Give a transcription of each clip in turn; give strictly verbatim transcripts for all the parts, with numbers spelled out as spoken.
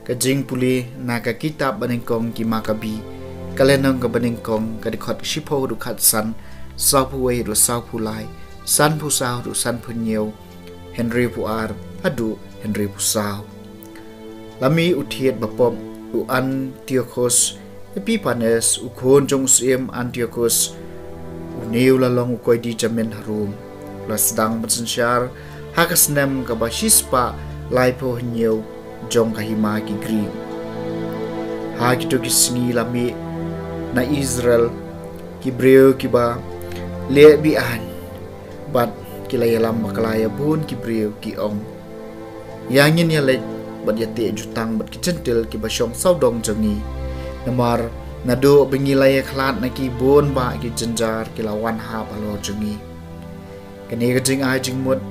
Ka jingpule na ka kitab banyngkong ki Makabi, ka lynnong kaba nyngkong, ka dkhot shiphew haduh khatsan, sawphew wei haduh sawphew lai, sanphew saw haduh sanphew hynñiew, hynriewphew ar haduh hynriewphew saw. La mih u thied bapop, u Antiochus Epiphanes, u khun jong u syiem Antiochus une, u la long u koidi jamin ha Rom. La sdang ban synshar ha ka snem kaba shispah laiphew hynñiew jong ka hima ki Grik. Ha kito ki sngi la mih na Israel ki briew kiba leh be-aiñ, bad ki la ïalam bakla ïa bun ki briew, ki ong: Ïa ngin ïaleit bad ïateh jutang bad ki Jentil kiba shong sawdong jong ngi. Namar naduh ba ngi la ïakhlad na ki, bun bah ki jynjar ki la wan hap halor jong ngi. Kane ka jingai jingmut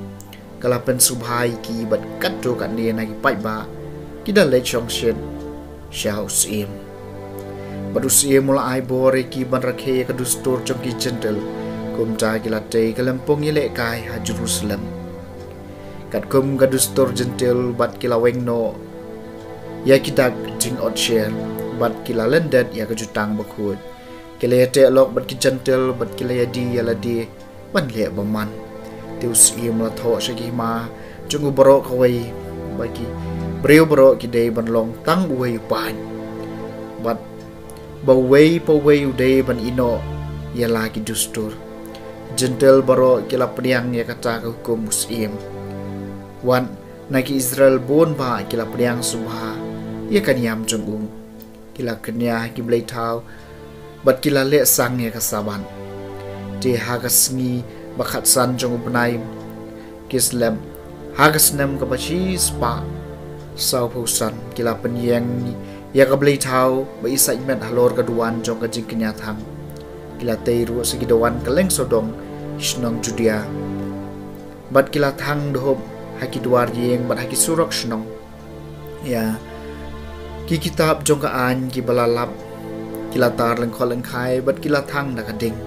ka la pynsngewbha ïa ki, bad katto katne na ki paidbah ki da leit shongshit sha u syiem. Bad u syiem u la ai bor ïa ki ban rakhe ïa ka dustur jong ki Jentil, kumta ki la tei ka lympung ïalehkai ha Jerusalem katkum ka dustur Jentil, bad ki la weng noh ïa ki dak jingotsher, bad ki la lyndet ïa ka jutang bakhuid. Ki la ïateh lok bad ki Jentil, bad ki la ïadie ïalade ban leh bymman. Te u syiem u la thoh sha ki hima jong u baroh kawei, ba ki briew baroh ki dei ban long tang uwei u paid, bad ba uwei pa uwei u dei ban ïehnoh ïa la ki dustur. Jentil baroh ki la pdiang ïa kata ka hukum u syiem. Wat na ki Israel bun bah ki la pdiang sngewbha ïa ka niam jong u. Ki la kñia ha ki blei thaw, bad ki la leh sang ïa ka Sabbath. Te ha ka sngi ba khatsan jong u bnai Kislev, ha ka snem kaba shispah sawphew san, ki la pynïeng ïa ka blei thaw ba i sait met halor ka duwan jong ka jingkñia thang. Ki la tei ruh sha ki duwan kylleng sawdong shnong Judia, bad ki la thang duhup ha ki dwar ïing bad ha ki surok shnong. Ïa ki kitab jong ka aiñ kiba la lap ki la tar lyngkhot lyngkhai, bad ki la thang da ka ding.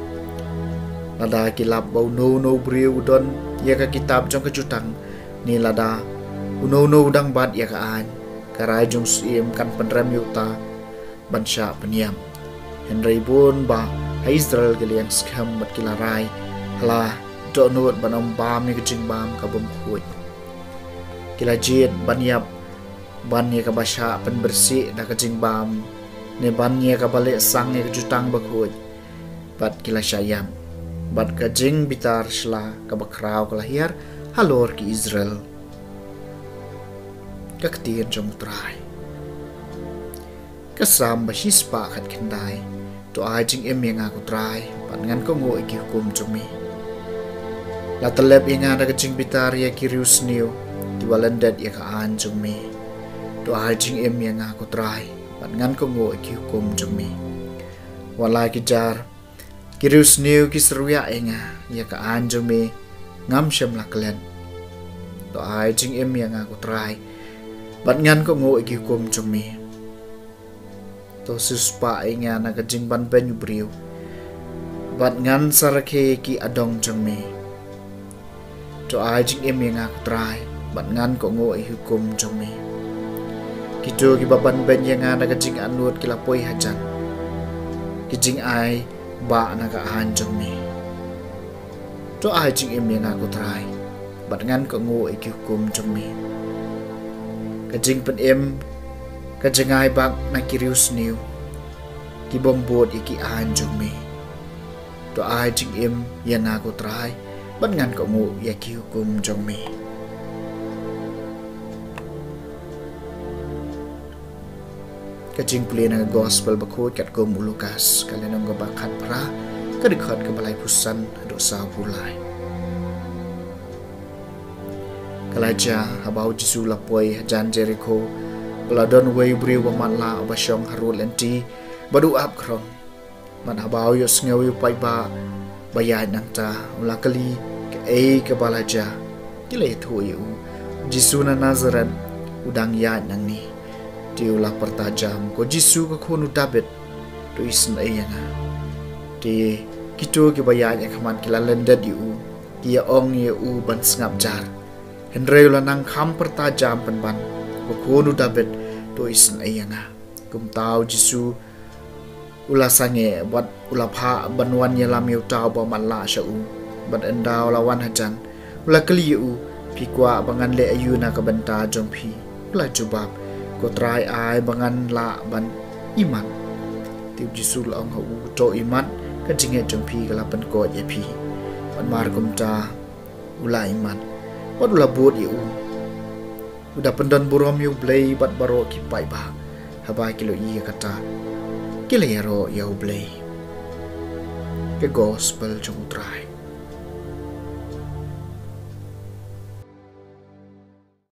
Lada ki lap ba uno uno u briew u don ïa ka kitab jong ka jutang, ne lada uno uno u dang bat ïa ka aiñ, ka rai jong u syiem kan pynrem ïa uta ban shah pynïap. Hynrei bun bah ha Israel ki la ïeng skhem bad ki la rai ha la dohnud ban ym bam ïa ka jingbam ka bym khuid. Ki la jied ban ïap ban ïa kaba shah pynbieit da ka jingbam, ne ban ïa kaba leh sang ïa ka jutang bakhuid. Bad ki la shah ïap, bad ka jingbitar sla kaba khraw ka la hiar halor ki Israel. Ka ktien jong u Trai. Ka Salm ba shispah khatkhyndai. To ai jingim ïa nga ko Trai, bad ngan kohnguh ïa ki hukum jong me. La tyllep ïa nga da ka jingbitar ïa ki riewsniew kiba lyndet ïa ka aiñ jong me. To ai jingim ïa nga ko Trai, bad ngan kohnguh ïa ki hukum jong me. Wat la ki jar ki riewsniew ki syrwiah ïa nga, ïa ka aiñ jong me ngam shym la klet. To ai jingim ïa nga ko Trai, bad ngan kohnguh ïa ki hukum jong me. To siewspah ïa nga na ka jingbanbeiñ u briew, bad ngan sa rakhe ïa ki adong jong me. To ai jingim ïa nga ko Trai, bad ngan kohnguh ïa ki hukum jong me. Kito kiba banbeiñ ïa nga na ka jingatnud ki la poi hajan, ki jingai bah na ka aiñ jong me. To ai jingim ïa nga ko Trai, bad ngan kohnguh ïa ki hukum jong me. Ka jingpynim ka jngai bak na ki riewsniew ki bym bud ïa ki aiñ jong me. To ai jingim ïa nga ko Trai, bad ngan kohnguh ïa ki hukum jong me. Ka jingpule na ka Gospel bakhuid katkum u Lukas, ka lynnong kaba khatphra, ka dkhot kaba laiphew san haduh sawphew lai. Ka la jia, haba u Jisu u la poi hajan Jerikho, ba la don uwei u briew bamatlah uba shong harud lynti bad u ap khrong. Bad haba u ïohsngew ïa u paidbah ba ïaid nangta, u la kylli kaei kaba la jia. Ki la ïathuh ïa u, U Jisu na Nasaret u dang ïaid nangne. Te u la pyrta jam, Ko Jisu, ka Khun u Dabid, to isynei ïa nga. Te kito kiba ïaid ha khmat ki la lyndet ïa u, ki ïa ong ïa u ban sngap jar. Hynrei u la nang kham pyrta jam pynban, Ko Khun u Dabid, to isynei ïa nga. Kumta U Jisu u la sangeh bad u la phah ban wan ïalam ïa uta uba matlah sha u. Bad ynda u la wan hajan, u la kylli ïa u, Phi kwah ba ngan leh aïu na ka bynta jong phi? U la jubab, Ko Trai, ai ba ngan lah ban imat. Te U Jisu u la ong ha u, To imat, ka jingngeit jong phi ka la pynkoit ïa phi. Bad markumta u la imat bad u la bud ïa u. U da pyndonburom ïa U Blei bad baroh ki paidbah, haba ki la ïohi ïa kata, ki la ïaroh ïa U Blei. Ka Gospel jong U Trai.